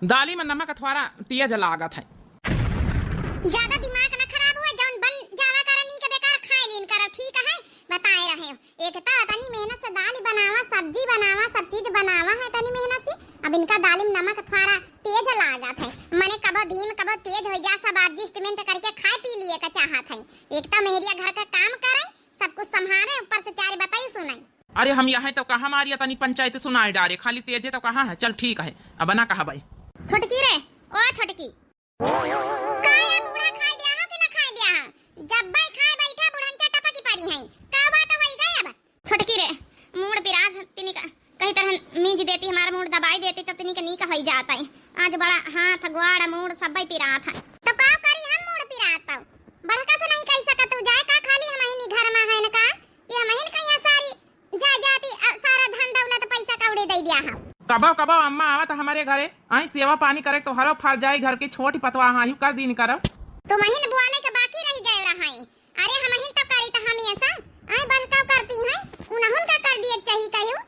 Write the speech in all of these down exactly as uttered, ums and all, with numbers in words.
दाली में नमक थोड़ा तेज लागत है। ज्यादा दिमाग न खराब हुआ, जौन बन जावा करा नीक बेकार खाए लीन करो, ठीक है? बताए रहे हो, एक तो इतनी मेहनत से दाल बनावा, सब्जी बनावा, सब चीज बनावा है इतनी मेहनत से, अब इनका दाल में नमक थोड़ा तेज लागत है, मने कबो धीम कबो तेज हो जा, सब adjustment करके खाए पी लिए का चाहत है। एक तो मेहरिया घर का काम करे, सब कुछ संभाले, ऊपर से चार बताई सुनाई। अरे हम यहाँ तो कहाँ मारिया तनी पंचायत सुनाए डारे, खाली तेजे तो कहाँ है। चल ठीक है, अब ना कहा भाई। छोटकी रे, ओ छोटकी। का या बूढ़ा खाए दिया हो कि ना खाए दिया हो? जब भाई खाए बैठा बुढ़न चटपा की पड़ी है। का बात होई गई अब? छोटकी रे, मूड़ पिरात तिनी का, कहीं तरह मींज देती, हमारा मूड़ दबाई देती तो तिनी का नीक होई जाता है। आज बड़ा हाथ, गोड़, मूड़ सब भाई पिरात है। तो का करी हम मूड़ पिरात पाऊ? बड़का से नहीं कह सकत तू, जाए का खाली हम ही घर में है न का? ये हम ही कहीं सारी जा जाती, अ, सारा धन दौलत पैसा कौड़ी दे दिया हम। कबो कबो अम्मा आवत हमारे घरे, आई सेवा पानी करे तो हरो फर जाई घर के छोटी पतवा हाँ यू कर दीन करो। तुम ही न बोले के बाकी रह गए रहाई। अरे हम ही तो करी तो हम ये सा, आई बड़का करती हैं, उन्हों का कर दिए चाहिए कहियो।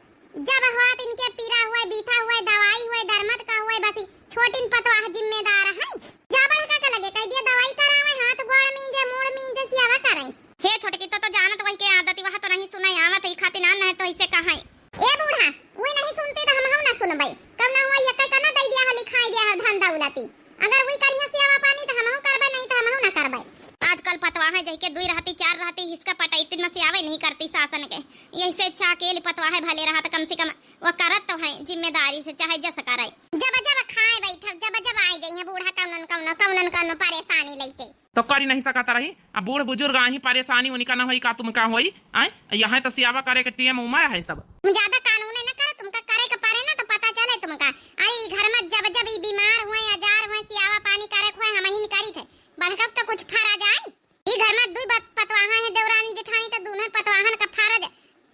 जब हाथ इनके पीरा हुए, बीथा हुए, दवाई हुए, दरमत का हुए, बस छोटिन पतवा जिम्मेदार है। जा बड़का के लगे कह दिया दवाई करावे, हाथ गोड़ मींजे, मूड़ मींजे, सेवा करे। हे छोटकी, तो, तो जानत वही के आदत, वह तो नहीं सुनाई आवत, ई खातिर ना, नहीं तो इसे कहाई। ए बूढ़ा, उई नहीं सुनती तो हमहू ना सुनबई। कब ना हुआ ये कई कना दई दिया हो, लिखाई दिया हो धन दौलती। अगर उई करिया सेवा पानी तो हमहू करबे, नहीं तो हमहू ना करबे। आजकल पतवा है जही के दुई रहती, चार रहती, हिसका पटैतिन में सेवा नहीं करती सासन के। यही से अच्छा अकेली पतवा है भले रहत, कम से कम वो करत तो है जिम्मेदारी से, चाहे जस करे। जब जब खाए बैठक, जब जब आई जाई है बूढ़ा कौनन कौनो, कौनन कौनो परेशानी लेके। तो करी नहीं सकत रही। अब बूढ़ बुजुर्ग आही, परेशानी उनका ना होई, का तुमका होई? आय, यहाँ तो सियावा करे के टेम उमर है सब। तुम ज्यादा कानून न करो, तुमका करे के परे ना तो पता चले तुमका। अरे, ई घर में जब जब ई बीमार हुए, अजार हुए, सियावा पानी करे के हुए, हम ही करी थे। बढ़कब तो कुछ फरा जाए। ई घर में दुई बात पतवाहा है, देवरानी जेठानी, तो दोनों पतवाहन का फर्ज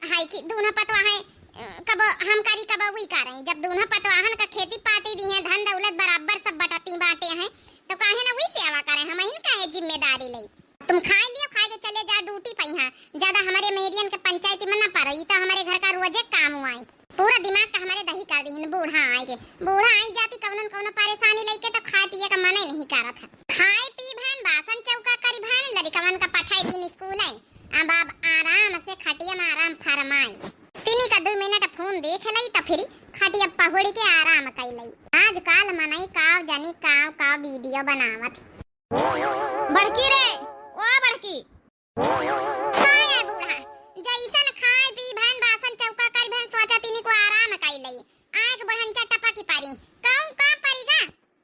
है कि दोनों पतवाहे, अ, कबो हम करी, कबो वही करें। जब दोनों पतवाहन का खेती पाती दी है, धन दौलत बराबर सब बटती बाटे हैं, तो काहे ना वही सेवा करें, हम ही काहे जिम्मेदारी लई। तुम खाए लियो, खाए के चले जा ड्यूटी पे। यहाँ ज्यादा हमारे मेहरियन के पंचायती में ना पड़ो, ई तो हमारे घर का रोजे काम हुआ है। पूरा दिमाग का हमारे दही कर दीहन बूढ़ा आई के। बूढ़ा आई जाती कौनन कौनो परेशानी लेके तो खाए पिए का मने नहीं करत है। खाए पी भैन, बासन चौका करी भैन, लड़िकवन का पठाई दीन स्कूल है। अब आप आराम से खटिया में आराम फरमाई। तिनी का दो मिनट फोन देख लई तो फिर खटिया पहुड़ के आराम कर लई। आजकल मनई काव जानी काव काव वीडियो बनावत। बड़की रे, ओ बड़की। का ए बूढ़ा, जैसन खाए पी भैन बासन चौका करी भैन सोचा तिनी को आराम कई लई। आँख बढ़न चटपा की पारी। कहूँ का परी गा?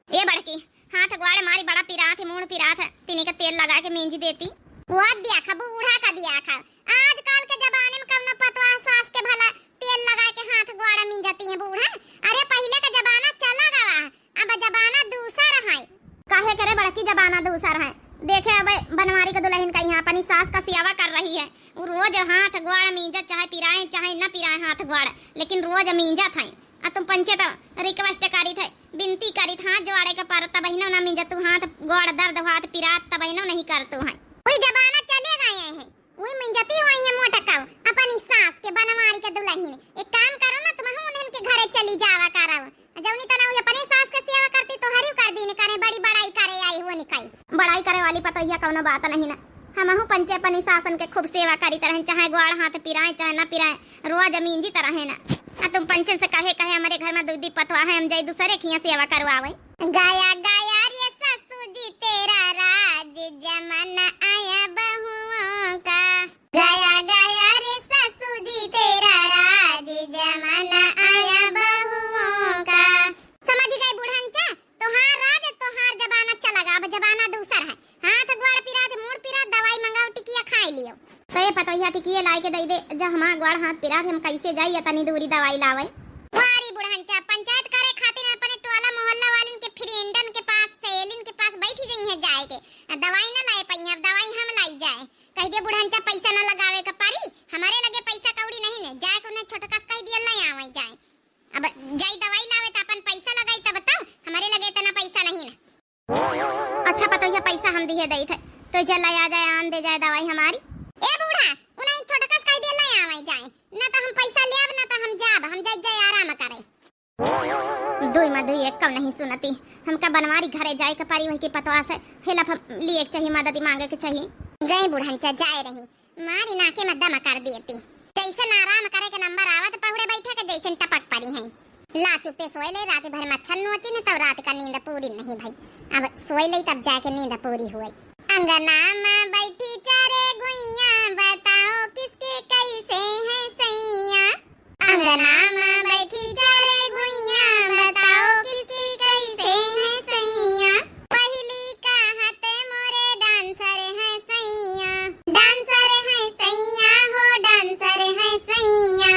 ए बड़की, हाथ गोड़ मारी बड़ा पिरात है, मूड़ पिरात है, तिनी का तेल लगा के मेंजी देती। वो दिया खा, बूढ़ा का दिया खा। आजकल के जमाने में कवनो पतवा सास के भला तेल लगा के हाथ गोड़ मिंजती है बूढ़ा। अरे पहिले का जमाना चला गवा, अब जमाना दूसर है। काहे करे बड़की जमाना दूसर है? देखे अब बनवारी के दुल्हन का यहाँ अपनी सास का सेवा कर रही है। वो रोज हाथ गोड़ मींजत, चाहे पिराए चाहे न पिराए हाथ गोड़, लेकिन रोज मींजत है। आ तुम पंचे तो request करी थे, विनती करी थे, हाथ जोड़े के पर तब ही न मींजत तू हाथ गोड़ दर्द हाथ पिरात तब ही न नहीं करतू है। कोई जमाना चले गए हैं। उई मिंजती हुई है मोटकाऊ, अपनी सास के बनवारी के दुल्हन। एक काम करो ना, तुम उन्हन के घरे चली जावा करो। जौनी तना उई अपने सास के सेवा करती, तोहरी कर दीन करे, बड़ी बड़ाई करे आई हुआ निकाई। बड़ाई करे वाली पतोहिया कौनो बात नहीं ना। हमहू पंचे अपनी सासन के खूब सेवा करी तरह, चाहे गोड़ हाथ पिराए, चाहे ना पिराए, रोज मिंजी तरह है ना। आ तुम पंचन से कहे, कहे हमारे घर में दो दी पतवा है, हम जाई दूसरे खिया सेवा करवावे। गया गया रे सासू जी तेरा राज, जमाना आया बहुओं का। गया गया रे सासू जी तेरा राज, जमाना आया बहुओं का। समझ गई बुढ़नचा, तोहार राज, तोहार जमाना चला गवा, अब जमाना दूसर है। हाथ गोड़ पिरात, मूड़ पिरात, दवाई मंगाओ, टिकिया खाई लियो। तो ये पतोहिया टिकिया लाई के दई दे, जब हमार गोड़ हाथ पिरात, हम कैसे जाई इतनी दूरी दवाई लावे? वारी बुढ़नचा, पंचायत करे खातिर अपने टोला मोहल्ला वालन के, फ्रेंडन के पास, सहेलिन के पास बैठी जइहे जाए के। आ दवाई न लाए पाई, अब दवाई हम लाई जाए। कह दे बुढ़नचा, पैसा न लगावे के परी, हमारे लगे पैसा कौड़ी नहीं ने, जाए के उन्हें छोटकस कह दिया ले आवे जाए। अब जाई दवाई लावे तो अपन पैसा लगाई तब तो, हमारे लगे इतना पैसा नहीं ने। अच्छा पतोहिया, पैसा हम दिहे दई थे, तो जल्ला आ जाए, आन दे जाए दवाई हमारी। ए बूढ़ा, उन्हें छोटकस कह दिया ले आवे जाए, न तो हम पैसा लेब, न तो हम जाब, हम जाई जाए आराम करे। दुई में दुई एक कम नहीं सुनती। हमका बनवारी घरे जाए के परी, वही के पतवा से हेल्प लिए के चाहिए, मदद मांगे के चाहिए। गई बुढ़न चा जाए रही, मारी नाके में दम कर देती। जैसे ना आराम करे के नंबर आवत पहुड़े बैठे के जैसे टपक परी हैं। ला चुप्पे सोए ले, रात भर मच्छर नोची न, तब रात का नींद पूरी नहीं भई। अब सोए ले तब जाके नींद पूरी हुई। अंगना में बैठी चारे गुइया, बताओ किसके कैसे हैं सैया। अंगना में बैठी चारे गुइया, बताओ किसके कैसे हैं सैया। पहली का हाथ मोरे डांसर है सैया, डांसर है सैया हो, डांसर है सैया।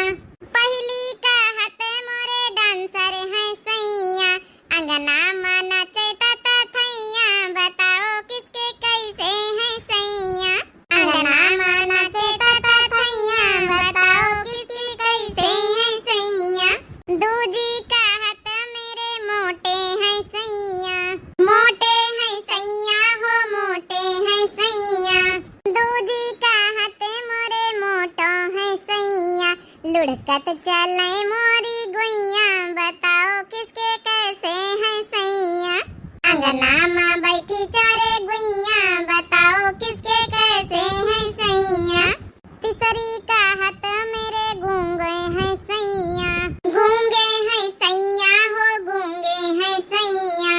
पहली का हाथ मोरे डांसर है सैया, अंगना मा नाचे ता ता थैया, बताओ किसके कैसे हैं सैया। अंगना मा नाचे ता ता थैया, बताओ किसके कैसे हैं सैया। दूजी का हाथ मेरे मोटे हैं सैया, मोटे हैं सैया हो, मोटे हैं सैया। दूजी का हाथ मोरे मोटो है सैया, लुढ़कत चले मोरी गुइया, बताओ किसके कैसे हैं सैया। अंगना मा बैठी चारे गुइया, बताओ किसके कैसे हैं सैया। तीसरी का हाथ मेरे गूंगे हैं सैया, गूंगे हैं सैया हो, गूंगे हैं सैया।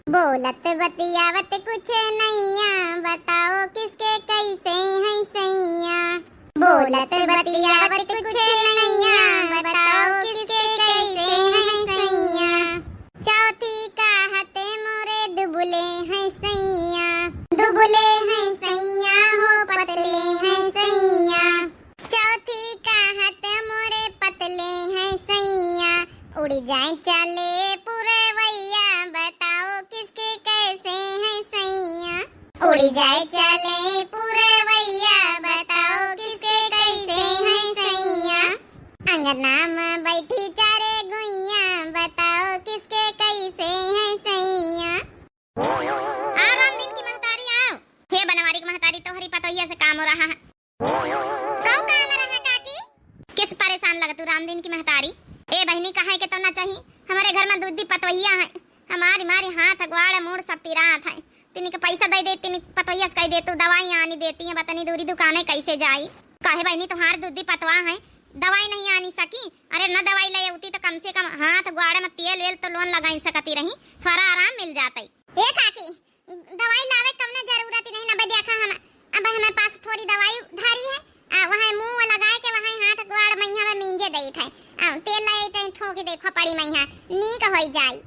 बोलत बतियावत कुछ नैया, बताओ किसके कैसे हैं सैया। बोलत बतियावत कुछ नैया, बताओ किसके कैसे हैं सैया। चौथी का हाथ मोरे दुबले हैं सैया, दुबले हैं सैया हो, पतले हैं सैया। चौथी का हाथ मोरे पतले हैं सैया, उड़ जाए चले पुरवैया, बताओ किसके कैसे हैं सैया। उड़ जाए चले पुरवैया, बताओ किसके कैसे हैं सैया। अंगना में बैठी चारे गुइया, बताओ किसके कैसे हैं सैया। आओ रामदीन की महतारी आओ। हे बनवारी की महतारी, तोहरी पतोहिया से काम हो रहा है। कौ काम रहा काकी? किस परेशान लगतू रामदीन की महतारी? ए बहिनी, कहे के तो ना चाही, हमरे घर में दूधी पतोहिया है, हमारी मारी हाथ ग्वाड़ मूड़ सब पिरात है। तिनी के पैसा दे दे, तिनी पतोहिया से कह दे तू दवाई आनी देती है, बतनी दूरी दुकाने कैसे जाई? काहे बहिनी, तोहार दूधी पतवा है, दवाई नहीं आनी सकी? अरे न दवाई ले अउती तो कम से कम हाथ ग्वाड़ में तेल वेल तो लोन लगाई सकती रही, थोड़ा आराम मिल जातई। ए काकी, दवाई लावे कवनो जरूरत ही नहीं ना, बे देखा हम, अब हमें पास थोड़ी दवाई धरी है, आ, वहाँ मुंह लगाए के वहाँ हाथ ग्वाड़ मैया में मींजे देत है, आ, तेल ले आई तो ठोक देखो पड़ी मैया, नीक होई जाई।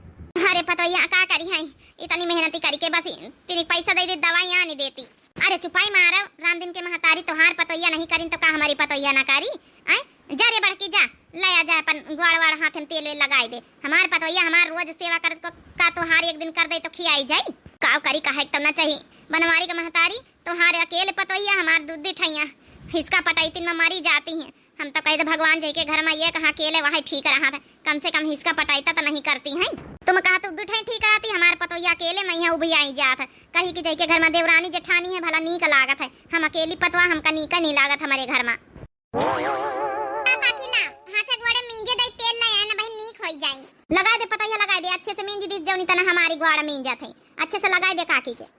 अरे पतोहिया का करी है, इतनी मेहनती करी के बस तिनी पैसा दे दे, दवाई आनी देती। अरे चुपाई मारो, रामदीन के महतारी तोहार पतोहिया नहीं करिन तो का हमारी पतोहिया ना करी? आय, जा रे बड़की जा, ले आ जा अपन ग्वाड़ वाड़ हाथ में तेल वेल लगाई दे। हमार पतोहिया हमार रोज सेवा करत को का तोहार एक दिन कर दे तो खियाई जाई? काव करी, कहे तो ना चाही। बनवारी के महतारी तोहार अकेले पतोहिया हमार दूधी ठैया हिसका पटाई तीन में मरी जाती हैं। हम तो कह दे भगवान जी के घर में ये कहाँ अकेले वही ठीक रहा था, कम से कम हिसका पटाई तो नहीं करती हैं। तुम कहा तू दूठे ठीक रहती, हमार पतोहिया अकेले में यहाँ उभी आई जात है। कही कि जैके घर में देवरानी जेठानी है भला नीक लागत है, हम अकेली पतवा हमका नीक नहीं लागत हमारे घर में। आ काकी ला, हाथ गोड़े मींजे दई तेल ले आए ना बहिन, नीक होई जाई। लगाए दे पतोहिया, लगाए दे, अच्छे से मींज दी जौनी तना हमारी ग्वाड़ मींजत है, अच्छे से लगाए दे काकी के।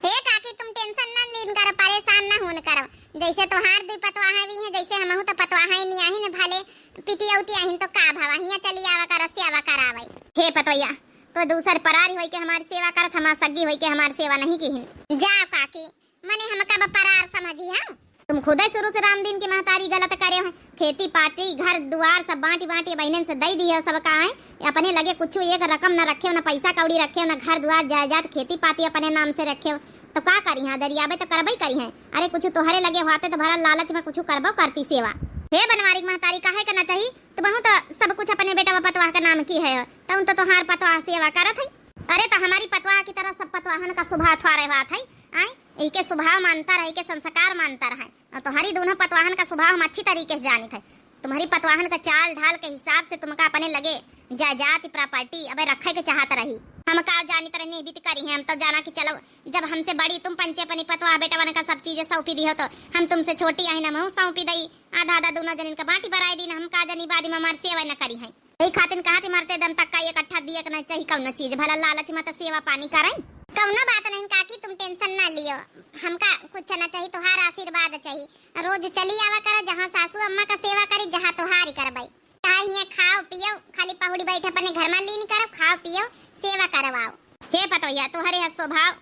हे काकी, तुम tension ना लीन करो, परेशान ना होन करो। जैसे तोहार दुई पतवा है भी है, जैसे हमहू तो पतवा है नहीं आही न, भले पिटी औती आहिन तो का भवा, हियाँ चली आवा करो, सेवा करावे। हे पतोहिया, तो दूसर परारी होई के हमारी सेवा करत, हमार सग्गी होई के हमारी सेवा नहीं की हिन। जाओ काकी, मने हमका बा परार समझी है। तुम खुदे शुरू से रामदीन की महतारी गलत करे हो। खेती पाती, घर दुआर सब बांटी बांटी बहनन से दई दिए हो सबका, आए अपने लगे कुछ एक रकम न रखे हो, न पैसा कौड़ी रखे हो, न घर दुआर जायदाद खेती पाती अपने नाम से रखे हो, तो का करी? हाँ, दरियाबे तो करबे करी है। अरे कुछ तोहरे लगे होते तो भरल लालच में कुछ करबो करती सेवा। हे बनवारी की महतारी, काहे करना चाहिए? तो बहुत सब कुछ अपने बेटा पतवाह के नाम की है, तो उन तो तोहार पतवाह सेवा करत है। अरे तो हमारी पतवाह की तरह सब पतवाहन का स्वभाव थोड़े बात है, आए इके स्वभाव में अंतर है, इके संस्कार में अंतर है। और तुम्हारी दोनों पतवाहन का स्वभाव हम अच्छी तरीके से जानित है। तुम्हारी पतवाहन का चाल ढाल के हिसाब से तुमका अपने लगे जायदाद property अबे रखे के चाहत रही। हम का जानित रहनी बीत करी है, हम तो जाना कि चलो जब हमसे बड़ी तुम पंचे अपनी पतवाह बेटवन का सब चीजें सौंपी दी हो तो हम तुमसे छोटी आहिन हमहू सौंपी दई, आधा आधा दोनों जनिन का बांटी बराई दीन। हम का जानी बाद में हमार सेवा न करी है। ई खातिन कहत ही मरते दम तक का इकट्ठा दिए के नहीं चाही कौनो चीज, भला लालच में तो सेवा पानी करें। कौनो बात नहीं काकी, तुम tension ना लियो, हमका कुछ ना चाही, तोहार आशीर्वाद चाही। रोज चली आवा करो, जहाँ सासू अम्मा का सेवा करी, जहाँ तोहारी करबई। चाहे हियाँ खाओ पियो, खाली पहुड़ी बैठ अपने घर में लीन करो, खाओ पियो, सेवा करवाओ। हे पतोहिया, तोहरे है स्वभाव,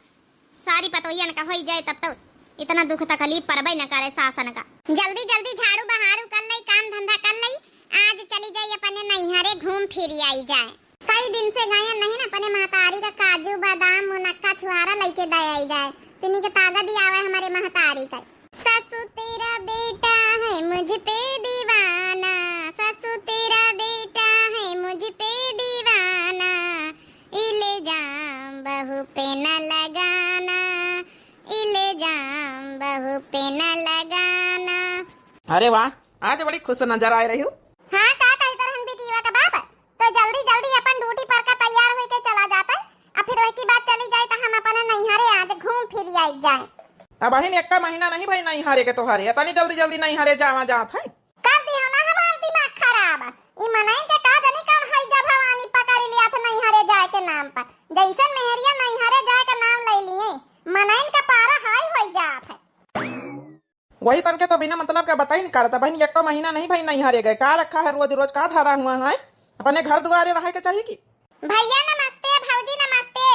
सारी पतोहियन का होई जाए तब तो इतना दुख तकलीफ परबे न करे सासन का। जल्दी जल्दी झाड़ू बहारू कर लई, काम धंधा कर लई, आज चली जाई अपने नैहरे घूम फिर आई जाए। कई दिन से गए नहीं न अपने महतारी का काजू बादाम मुनक्का छुहारा लइके दे आई जाए, तिनी के ताकत ही आवे हमारे महतारी का। सासू तेरा बेटा है मुझ पे दीवाना, सासू तेरा बेटा है मुझ पे दीवाना, इल्जाम बहू पे न लगाना, इल्जाम बहू पे न लगाना। अरे वाह, आज बड़ी खुश नजर आ रही हो। हाँ, का कही तरहन बिटिया का बाप, तो जल्दी जल्दी अपन ड्यूटी पर का तैयार होके चला जाता, आ फिर वही की बात चली जाए तो हम अपने नैहरे आज घूम फिर आई जाए। अब बहिन, एक्का महीना नहीं भई नैहरे के तोहरे, इतनी जल्दी जल्दी नैहरे जावा जात है। कर दिहो ना हमार दिमाग खराब। ई मनई के का जानी कौन हैजा भवानी पकड़ लिया था नैहरे जाए के नाम पर। जैसन मेहरिया नैहरे जाए के नाम ले लिए, मनइन का पारा हाई होई जात है। वही तन के तो बिना मतलब के बताई नहीं करता। बहन, एको महीना नहीं भई नैहरे गए, का रखा है रोज रोज का धरा हुआ है? अपने घर दुआरे रहे के चाहिए कि? भैया नमस्ते, भौजी नमस्ते।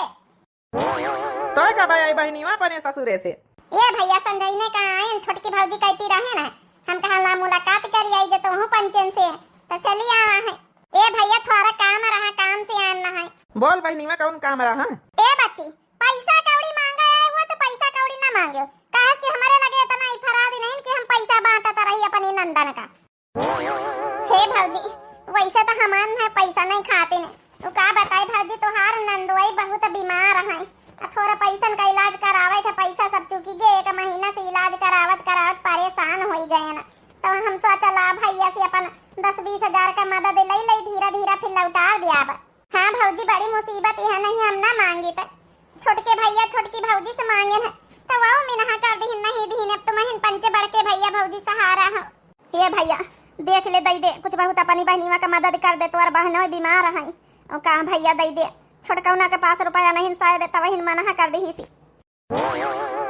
तो कब आई बहनिया अपने ससुरे से? ए भैया, संजय ने कहा आयन, छोटकी भौजी कहती रहे ना, हम कहा ला मुलाकात करी आई जे तोहू पंचन से, तो चली आवा है। ए भैया, थोड़ा काम रहा, काम से आन ना है। बोल बहनिया, कौन काम रहा? ए बच्ची, पैसा कौड़ी मांगा है वो तो पैसा कौड़ी ना मांगे, काहे कि हमारे लगे इतना ही फराद नहीं कि हम पैसा बांटत रही अपनी नंदन का। हे भौजी, वैसे तो हमार न पैसा नहीं खातिन। तू का बताई भौजी, तोहार नंदुआई बहुत बीमार है। आ थोड़ा पैसन का इलाज करावे थे, पैसा सब चुकी गे। एक महीना से इलाज करावत करावत परेशान होई गए ना। तो हम सोचला भैया से अपन दस बीस हजार का मदद ले ले, धीरे धीरे फिर लौटा दिया अब। हाँ भौजी, बड़ी मुसीबत यह नहीं हम ना मांगी त। छोटके भैया छोटकी भौजी से मांगे न, तो वो मिनहा कर दिहिन, नहीं दिहिन। अब तुमहिन पंचे बड़के भैया भौजी सहारा हो। ए भैया, देख ले, दई दे कुछ बहुत, अपनी बहनिया का मदद कर दे, तोर बहन बीमार है। ओ का भैया, दई दे, छोटकौना के पास रुपया नहीं शायद, तबहिन मनहा कर दिहिसी।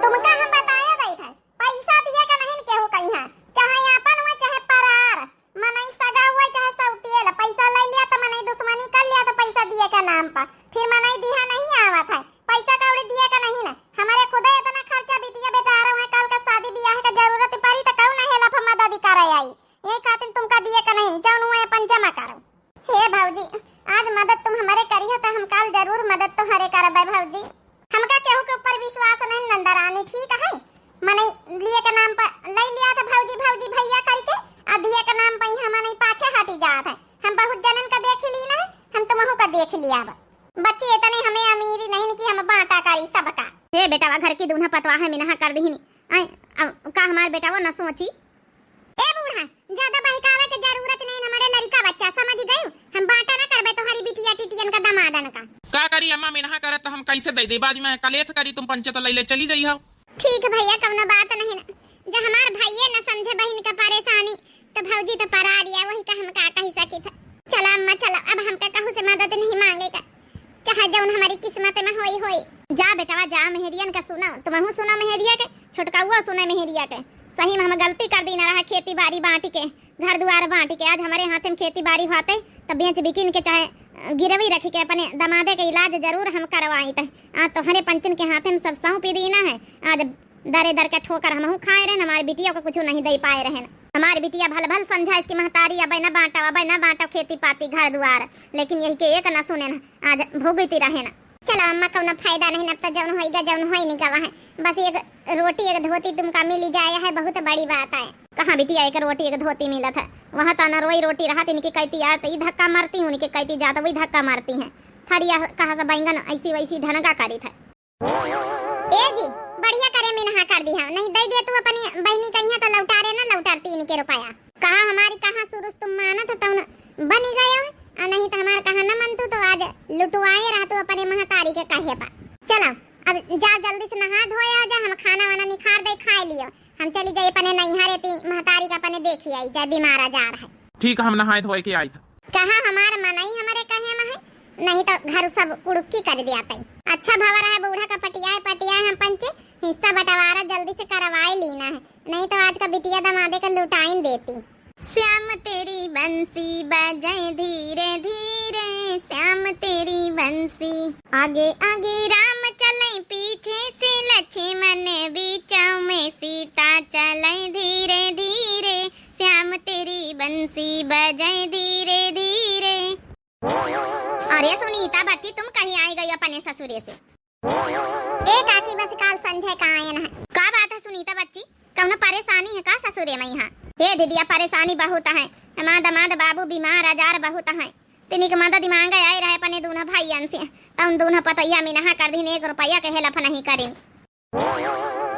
तुमका हम बताया जाइत है, पैसा दिए का नहीं केहू कहीं है, चाहे आपन हुए चाहे परार, मनई सगा हुए चाहे सौतियल, पैसा ले लिया तो मनई दुश्मनी कर लिया तो पैसा दिए के नाम पर फिर मनई दिहा नहीं आवत है। पैसा कौड़ी दिए का नहीं ना, हमारे खुदे इतना खर्चा बिटिया बेटा रहे हैं, कल का शादी ब्याह का जरूरत पड़ी तो कौन है लफ मदद करे आई, यही खातिर तुमका दिए का नहीं, जौन हुए अपन जमा करो। हे भौजी, आज मदद तुम हमारे करी हो तो हम काल जरूर मदद तुम्हारे करबे भौजी। हमका केहू के ऊपर विश्वास नहीं नंदरानी, ठीक है? मने लिए के नाम पर ले लिया था भौजी भौजी भैया करके, आ दिए के नाम पर ही हम नहीं पाछे हटी जात है। हम बहुत जनन का देख ली ना, हम तुमहू का देख लिया बा। बच्ची इतने हमें अमीरी नहीं कि हम बांटा करी सबका। हे बेटा, घर की दूल्हा पतवा है मिनहा कर दिहिनी। आई, अब का हमार बेटा वो न सोची? ए बूढ़ा, ज्यादा बहकावे के जरूरत नहीं, हमारे लड़का बच्चा समझ गयू। हम बांटा ना करबे तोहरी बिटिया टिटियन का दमादन का। का करी अम्मा, मिनहा करत तो हम कैसे दे दे, बाद में कलेश करी, तुम पंचे तो ले ले चली जाई हो। ठीक भैया, कौनो बात नहीं ना, जब हमार भैये न समझे बहिन का परेशानी, तो भौजी तो परारिया, वही का हम का कही सकी था। चला अम्मा चला, अब हमका कहू से मदद नहीं मांगे का, चाहे जौन हमारी किस्मत में होई होई। जा बेटवा जा, मेहरियन का सुनो, तुमहू सुनो मेहरिया के, छोटकाउआ सुने मेहरिया के। सही में हम गलती कर दी ना रहा खेती बाड़ी बांट के, घर दुआर बांट के। आज हमारे हाथे में खेती बाड़ी होते तो बेच बिकिन के चाहे, अ, गिरवी रख के अपने दमादे के इलाज जरूर हम करवाई थे। आज तोहरे पंचन के हाथे में सब सौंप ही दीना है। आज दरे दर के ठोकर हमहू खाए रहे, हमारे बिटिया को कुछ नहीं दे पाए रहे। हमारे बिटिया भल भल समझा इसकी महतारी, अबे न बांटो, अबे न बांटो खेती पाती घर दुआर, लेकिन यही के एक न सुने न, आज भोगती रहे न। चलो अम्मा, कौनो फायदा नहीं, अब तो जौन होइगा, जौन होई नहीं गवा है। बस एक रोटी, एक धोती तुमका मिली जाए है, बहुत बड़ी बात है। कहाँ बिटिया, एक रोटी, एक धोती मिलत है? वहाँ तो अनरोई रोटी रहत, इनकी कहती यार, तो ई धक्का मारती हूँ, उनकी कहती जा, तो वही धक्का मारती हैं। थरिया कहाँ से बैंगन ऐसी वैसी ढनका करी था। ए जी, बढ़िया करे मिनहा कर दी है, नहीं दे दे तू अपनी बहनी कहीं है तो लौटा रे ना, लौटारती इनके रुपया। कहा हमारी कहा सुरुस तुम मानत है, तौन बनी गए हो, और नहीं तो हमार कहा न मनतू तो आज लुटवाए रहतू अपने महतारी के कहे पर। चलो, अब जा जल्दी से नहा धोए आ जा, हम खाना वाना निखार दे खाए लियो, हम चली जाए अपने नैहरे ती महतारी का अपने देखी आई जाए, बीमार आजार है। ठीक, हम नहाए धोए के आई था। कहा हमार मनई हमरे कहे में है, नहीं तो घर सब कुड़ुक्की कर दिया तई। अच्छा भवा रहे बूढ़ा का पटियाए पटियाए हम पंचे हिस्सा बंटवारा जल्दी से करवाए लीना है, नहीं तो आज का बिटिया दमादे का लुटाइन देती। श्याम तेरी बंसी बजे धीरे धीरे, श्याम तेरी बंसी। आगे आगे राम चले, पीछे से लक्ष्मण, बीचों में सीता चले धीरे धीरे, श्याम तेरी बंसी बजे धीरे धीरे। अरे सुनीता बच्ची, तुम कहीं आई गई अपने ससुरे से? ए काकी, बस काल संझे का आयन है। का बात है सुनीता बच्ची, कौनो परेशानी है का ससुरे में यहाँ? हे दीदिया, परेशानी बहुत है, हमार दमाद बाबू बीमार आजार बहुत है, तिनिक मदद मांगे आए रहे अपने दूनों भाइयन से, तो उन दूनों पतोहिया मिनहा कर दिन, एक रुपया के हेल्प नहीं करिन।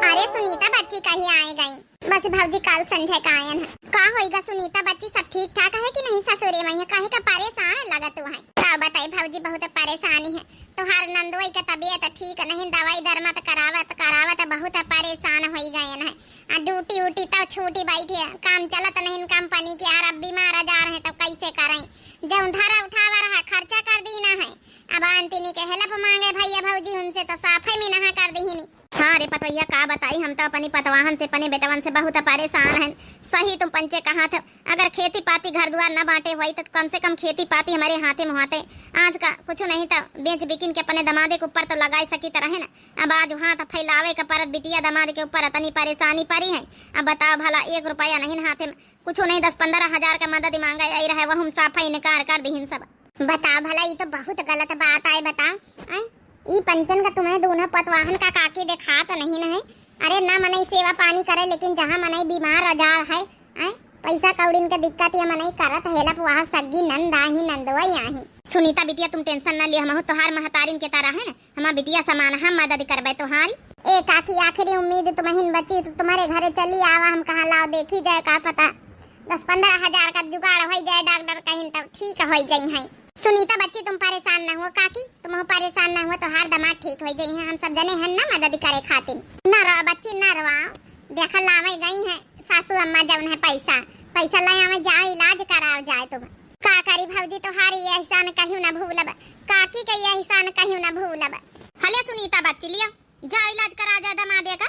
अरे सुनीता बच्ची कहीं आए गई? बस भौजी काल संझे का आयन है। का होइगा सुनीता बच्ची, सब ठीक ठाक है कि नहीं ससुरे में? काहे का परेशान लगत तू है? का बताई भौजी, बहुत परेशानी है। तोहार नंदोई के तबीयत ठीक नहीं, दवाई दरमा त करावत करावत बहुत परेशान होई गयन है। आ ड्यूटी उटी तो छूटी बैठी है, काम चलत नहीं कंपनी के, और अब बीमार आजार है तो कैसे करें? जौन धरा उठावा रहा खर्चा कर दीना है। अब आंटिनी के हेल्प मांगे भैया भौजी उनसे तो साफे में नहा कर दीनी। हाँ रे पतोहिया, का बताई, हम तो अपनी पतवाहन से, अपने बेटवन से बहुत परेशान हैं। सही तुम पंचे कहा थे, अगर खेती पाती घर दुआर न बांटे होई तो कम से कम खेती पाती हमारे हाथे में होते। आज का कुछ नहीं तो बेच बिकिन के अपने दमादे के ऊपर तो लगाई सकी तो रहे न। अब आज हाथ फैलावे का परत बिटिया दमाद के ऊपर इतनी परेशानी पड़ी है। अब बताओ भला, एक रुपया नहीं न हाथे में, कुछ नहीं, दस पन्द्रह हजार का मदद मांगे आई रहे, वो हम साफा इनकार कर दीहिन सब। बताओ भला, ई तो बहुत गलत बात आए। बताओ, आए? ई पंचन का तुम्हें दोनों पतवाहन का काकी देखात नहीं न है? अरे ना मनई सेवा पानी करे, लेकिन जहाँ मनई बीमार आजार है, आए? पैसा कौड़िन के दिक्कत या मनई करत हेल्प, वहाँ सग्गी नंद आही, नंदोई आही। सुनीता बिटिया, तुम टेंशन न लिया, हमहू तोहार महतारिन के तरह है न, हमार बिटिया समान हम मदद करबे तोहारी। ए काकी, आखिरी उम्मीद तुम्हें बची, तो तुम्हारे घरे चली आवा, हम कहाँ लाओ देखी जाए, का पता दस पन्द्रह हजार का जुगाड़ होई जाए, डॉक्टर कहिन तब ठीक होई जाई हैं। सुनीता बच्ची, तुम परेशान ना हुआ काकी, तुम परेशान ना हुआ, तोहार दमाद ठीक होई जाई हैं, हम सब जने हैं ना मदद करे खातिर। ना रो बच्ची, ना रोवाओ, देखा लावे गई हैं सासू अम्मा जौन है पैसा, पैसा ले आवे, जाओ इलाज कराओ जाए तुम। का करी भौजी, तोहार ये एहसान कहियो ना भूलब, काकी के ये एहसान कहियो ना भूलब। हले सुनीता बच्ची, लियो जा इलाज करा जा दमादे का।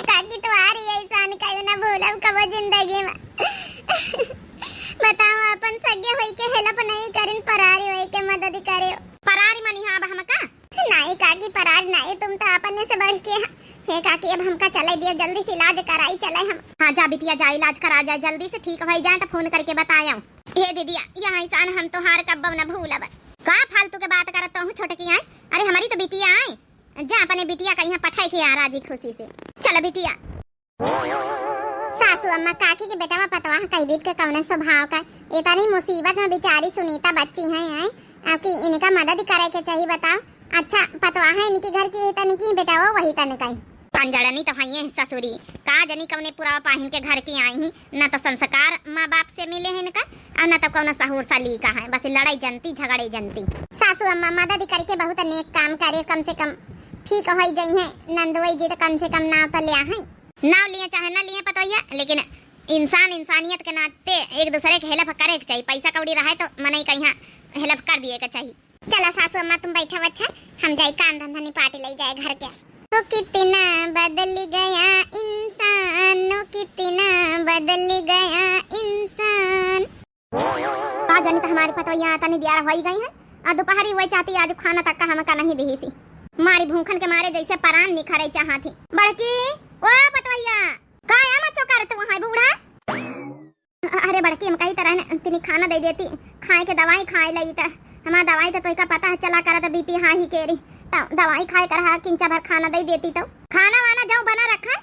काकी, तोहार ये एहसान कहियो ना भूलब कबो जिंदगी में। बताओ, अपन सगे होई के हेल्प नहीं करिन, परारी होई के मदद करे। परारी मनी हाँ अब हमका? नहीं काकी, परारी नहीं, तुम तो अपने से बढ़ के ह-, हे काकी, अब हमका चले दियो, जल्दी से इलाज कराई चले हम। हाँ जा बिटिया, जा इलाज करा जाए, जल्दी से ठीक होई जाए तो फोन करके बतायो। हे दीदिया, यह एहसान हम तोहार कब्बो न भूलब। का फालतू के बात करत हो छोटकी आए? अरे हमारी तो बिटिया आए, जा अपने बिटिया का यहाँ पठाई के आ राजी खुशी से। चल बिटिया। सासू अम्मा, काकी के बेटवा पतवाह कई बीत के कौन स्वभाव का, इतनी मुसीबत में बेचारी सुनीता बच्ची हैं, हैं? अब की इनका मदद करे के चाहिए, बताओ। अच्छा पतवाह है इनकी घर की, तन की बेटवा वही तन का ही। पंजड़नी तो हइये ससुरी, का जनी कौने पुरावा पाहिन के घर की आई ही, न तो संस्कार माँ बाप से मिले हैं इनका, और न तो कौनो सहूर सलीका है, बस लड़ाई जनती, झगड़े जनती। सासू अम्मा मदद करके बहुत नेक काम करे, कम से कम ठीक होई जइहें नंदोई जी, तो कम से कम नाव तो लिया है। नाव लिए चाहे ना लिए पतोहिया, लेकिन इंसान इंसानियत के नाते एक दूसरे के हेल्प करे के चाहिए। पैसा कौड़ी रहे तो मनई का यहाँ हेल्प कर दिए के चाहिए। चला सासू अम्मा, तुम बैठा, अच्छा हम जाई काम धंधा निपाट ले जाए घर के। ओ कितना बदल गया इंसान, ओ कितना बदल गया इंसान। का जानी तो हमारी पतोहिया तनी दियार होई गई है, आ दोपहरी वही चाहती, आज खाना तक का हमका नहीं दिही सी। मारी भूखन के मारे जैसे परान निखरे चाहती। बड़की, ओ पतोहिया, का या मचो करत वहाँ बूढ़ा? अरे बड़की, हम कही तरह ने तिनी खाना दे देती, खाए के दवाई खाए लई त हमार दवाई तो तोहिका पता है चला करत बीपी हाई केरी, तो दवाई खाए कर हा किंचा भर खाना दे देती तो। खाना वाना जाओ बना रखा है,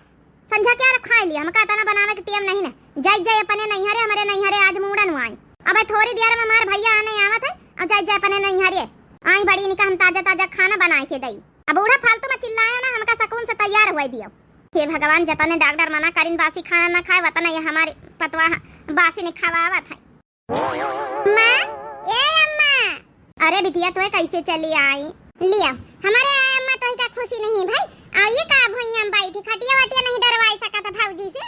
संझा क्या खाए लिया, हमका इतना बनावे के टेम नहीं ने। जाई जाई अपने नैहरे, हमरे नैहरे आज मूड़न आई। अबे थोड़ी देर में हमार भैया आने आवत है, और जाई जाई अपने नैहरे आई बड़ी इनका हम ताजा ताजा खाना बनाए के दई। अब बूढ़ा फालतू में चिल्लायो ना, हमका सुकून से तैयार हुए दियो। हे भगवान, जतने डॉक्टर मना करिन बासी खाना ना खाए, वतने ये हमारी पतवाह बासी ने खवावत है। अम्मा, ए अम्मा। अरे बिटिया, तोय कैसे चली आई? लिया, हमारे आए अम्मा तोहिका खुशी नहीं भाई। आइए का भुइयां में बैठी, खटिया वटिया नहीं डरवाई सकत भौजी से।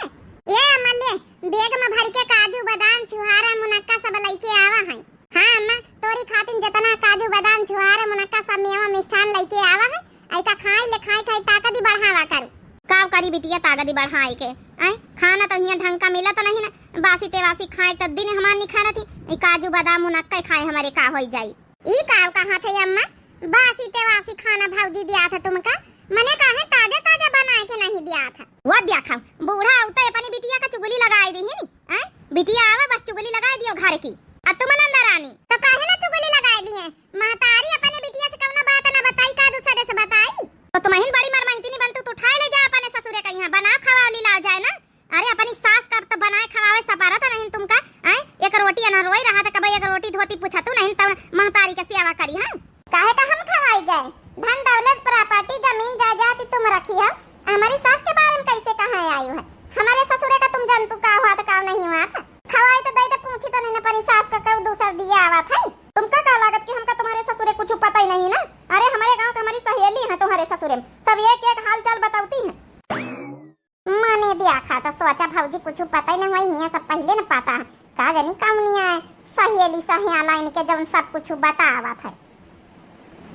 ए अम्मा ले, बैग में भर के काजू, बादाम, छुहारा, मुनक्का सब लइके आवा है। हाँ अम्मा, तोरी खातिन जतना काजू, बादाम, छुहारा, मुनक्का सब मेवा मिष्ठान लइके आवा है। ऐका खाई ले, खाई खाई ताकत ही बढ़ावा करू। काव करी बिटिया ताकत ही बढ़ाई के? आय, खाना तो हियाँ ढंग का मिलत नहीं ना, बासी तेवासी खाए तो दिन हमार निखारत ही। ई काजू, बादाम, मुनक्का खाए हमरे का होई जाई? ई काव कहा थे अम्मा, बासी तेवासी खाना भौजी दिया था तुमका, मने काहे ताजा ताजा बनाए के नहीं दिया था? वो देखा, बूढ़ा अउते अपनी बिटिया का चुगली लगाई दी ही नी। हैं? बिटिया आवे बस चुगली लगाई दियो घर की। आ तुम नंदा रानी, तो काहे ना चुगली लगाई दिए? महतारी अपने बिटिया से कौनो बात ना बताई का दूसरे से बताई? तो तुमहिन बड़ी मरमहितिनी बनतू, तू उठाए ले जा अपने ससुरे का यहाँ, बना खवा ली ला जाए ना। अरे अपनी सास का तो बनाए खवावे सपारत नहीं तुमका। हैं? एक रोटी अना रोई रहा था, कब एक रोटी धोती पूछतू नहीं, तब महतारी के सेवा करी हम। काहे का हम खवाई जाए? धन दौलत प्रॉपर्टी जमीन जायदाद तुम रखी है, हमारी सास के बारे में कैसे कहाँ आयु है? हमारे ससुरे का तुम जानतू का हुआ था, का नहीं हुआ था? खवाई तो दे दे, पूछी तो नहीं अपनी सास का, कब दूसर दिया आवा था। तुमका का लागत कि हमका तुम्हारे ससुरे कुछ पता ही नहीं ना? अरे हमारे गाँव का हमारी सहेली है तुम्हारे ससुरे में, सब एक एक हाल चाल बतावती है। मने देखा तो सोचा भौजी कुछ पता ही नहीं हुई, हियाँ सब पहले न पता है। का जानी कौनिया है सहेली सहेला इनके जौन सब कुछ बतावत है।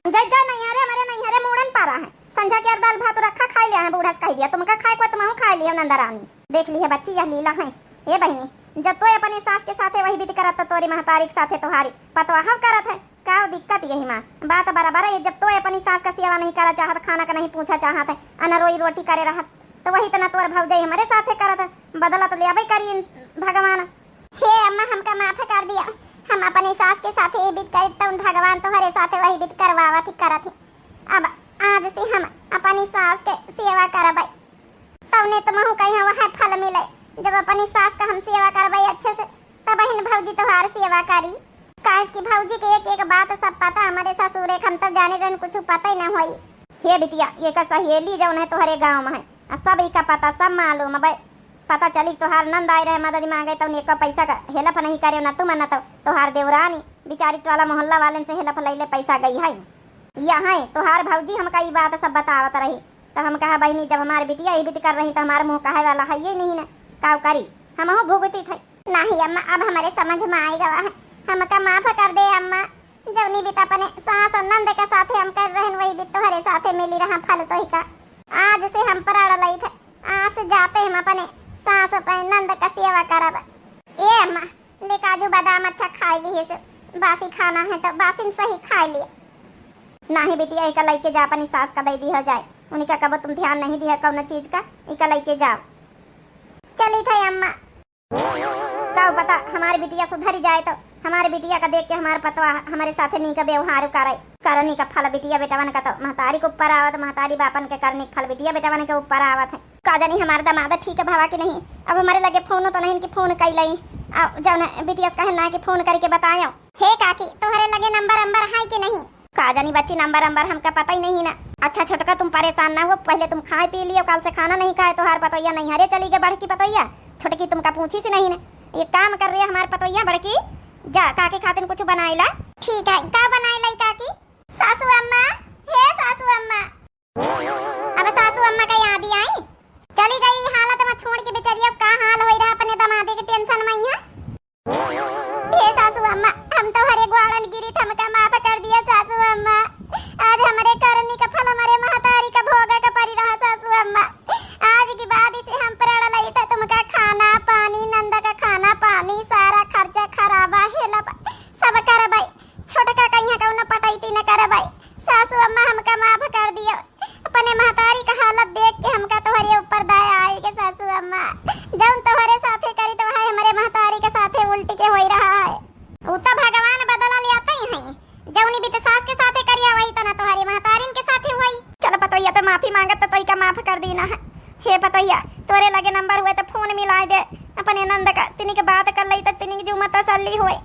जय जय नैहरे, हमरे नैहरे मूड़न पारा है। संझा के दाल भात रखा खाई लिया है, बूढ़ा से कह दिया, तुमका खाए को तुमहू खाई लिया नंदा रानी। देख ली है बच्ची यह लीला है। ए बहिनी, जब तोय अपनी सास के साथे वही बीत करत तो तोरी महतारी के साथे तोहारी पतवाह करत है। का दिक्कत यही माँ? बात बराबर है, जब तोय अपनी सास का सेवा नहीं करा चाहत, खाना का नहीं पूछा चाहत है, अन रोई रोटी करे रहत, तो वही तना तोर भौजाई हमरे साथे करत है, बदला तो लेबे करी भगवान। हे अम्मा, हमका माफ कर दिया, हम अपनी सास के साथे ये बीत करी, तौन भगवान तोहरे साथे वही बीत करवावत ही करत ही। अब आज से हम अपनी सास के सेवा करबै। तौने तुमहू कहिया वह फल मिले, जब अपनी सास का हम सेवा करबै अच्छे से, तब बहिन भौजी तोहार सेवा करी। काहे कि भौजी के एक एक बात सब पता, हमरे ससुरे के हम तब जाने रहन कुछ पता ही न होई। हे बिटिया, ये का सहेली जौन है तोहरे गाँव में है, आ सब इका पता, सब मालूम है। पता चली तोहार नंद आए रहे मदद मांगे, तौन एको पैसा का हेल्प नहीं करे, न तुम न तो तोहार देवरानी, बिचारी टोला मोहल्ला वालन से हेल्प लैले पैसा गई है। या है तोहार भौजी हमका ई बात सब बतावत रही। तो हम कहा, "बहिनी, जब हमार बिटिया ई बीत कर रही, तो हमार मुँह कहे वाला है ये नहीं ना, काव करी, हमहू भुगती थे।" नहीं अम्मा, अब हमारे समझ में आए गवा है, हमका माफ कर दे अम्मा। जौनी बीत अपने सास और नंद के साथे हम कर रहन, वही बीत तोहरे साथे मिली रहा फल तोही का। आज से हम प्रण लई थे, आज से जाते हम अपने सास और अपने नंद का सेवा करब। ए अम्मा, ले काजू बादाम अच्छा खाई ली से, बासी खाना है तो बासिन सही खाई लिए। नाही बिटिया, एका लइके जा, अपनी सास का दे दी हो जाए, उनका कबो तुम ध्यान नहीं दिया कौनो चीज का, एका लइके जाओ। चली थे अम्मा। का पता हमारी बिटिया सुधरी जाए तो हमारी बिटिया का देख के हमार पतवा हमारे साथे नीक व्यवहार करे। करनी का फल बिटिया बेटवन का तो महतारी के ऊपर आवत, महतारी बापन के करनी का फल बिटिया बेटवन के ऊपर आवत है। का जानी हमार दामाद ठीक भवा कि नहीं। अब हमारे लगे फोन तो नहीं कि फोन कई लई। आ, जौन बिटिया से कहे ना कि फोन करके बतायो। हे काकी, तोहरे लगे नंबर अंबर है कि नहीं? का जानी बच्ची, नंबर अंबर हमका पता ही नहीं ना। अच्छा छोटका, तुम परेशान ना हो, पहले तुम खाए पी लियो, कल से खाना नहीं खाए, तोहार पतोहिया नैहरे चली गए, बड़की पतोहिया, छोटकी तुमका पूछी सी नहीं ना। ये काम कर रही है हमार पतोहिया बड़की, जा काकी खातिन कुछ बनाए ला। ठीक है, का बनाए लाई काकी? सासू अम्मा, हे सासू अम्मा। अब सासू अम्मा का याद ही आई, चली गई हालत में छोड़ के बेचारी, अब का हाल होई रहा अपने दामादे के टेंशन में यहाँ। हे सासू अम्मा, हम तोहरे ग्वाड़न गिरी, हमका माफ कर दिया सासू अम्मा। आज हमरे करनी का फल हमरे महतारी का भोगा का परी रहा सासू अम्मा। आज के बाद इसे हम प्रण लई त तुमका खाना पानी, नंद का खाना पानी, सारा खर्चा खराबा हेलब सब करबै। छोटका कहिया कौनो पटैती न करबै। सासू अम्मा हमका माफ कर दियो। अपने महतारी का हालत देख के हमका तोहरे ऊपर दया आई के सासू अम्मा, जौन तोहरे साथे करी तो है हमरे महतारी के साथे उल्टी के होई रहा है। उ तो भगवान बदला लेते ही हैं, जौनी बीत सास के साथे करिया वही तना तोहरे महतारिन के साथे होई। चलो पतोहिया तो माफी मांगत तो तोई का माफ कर दीना है। हे पतोहिया, तोरे लगे नंबर हुए तो फोन मिलाए दे अपने नंद का, तिनी के बात कर लई तो तिनी के जुमा तसल्ली होए।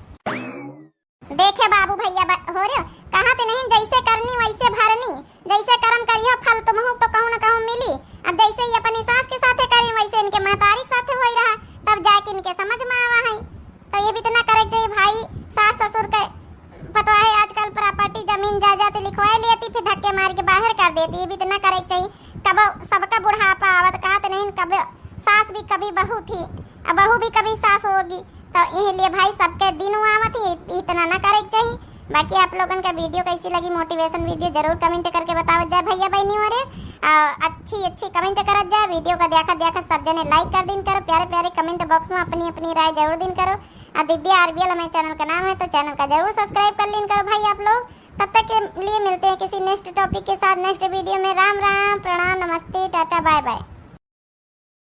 देखे बाबू भैया ब-, हो रे, कहा ते नहीं, जैसे करनी वैसे भरनी, जैसे करम करियो फल तुमहू तो कहूँ न कहूँ मिली। अब जैसे ही अपनी सास के साथे करी वैसे इनके महतारी के साथे होई रहा, तब जाके इनके समझ में आवा है। तो ये भी तो ना करे के चाहिए भाई, सास ससुर के पतवाहे आजकल प्रॉपर्टी जमीन जायदाद लिखवाए लेती, फिर धक्के मार के बाहर कर देती, ये भी तो ना करे के चाहिए। कब सबका बुढ़ापा आवत कहत नहीं, कब सास भी कभी बहू थी, अब बहू भी कभी सास होगी। तो यही लिए भाई सबके दिन आवत ही, इतना ना करे के चाहिए। बाकी आप लोगन का video कैसी लगी, motivation video जरूर comment करके बतावत जाए भैया बहनी हो रे। आ, अच्छी अच्छी comment करत जाए, video का देखत देखत सब जने like कर दिन करो, प्यारे प्यारे comment box में अपनी अपनी राय जरूर दिन करो। आ दिव्या आरबीएल हमारे channel का नाम है, तो channel का जरूर subscribe कर लीन करो भाई आप लोग। तब तक के लिए मिलते हैं किसी next topic के साथ next video में। राम राम, प्रणाम, नमस्ते, टाटा, bye bye।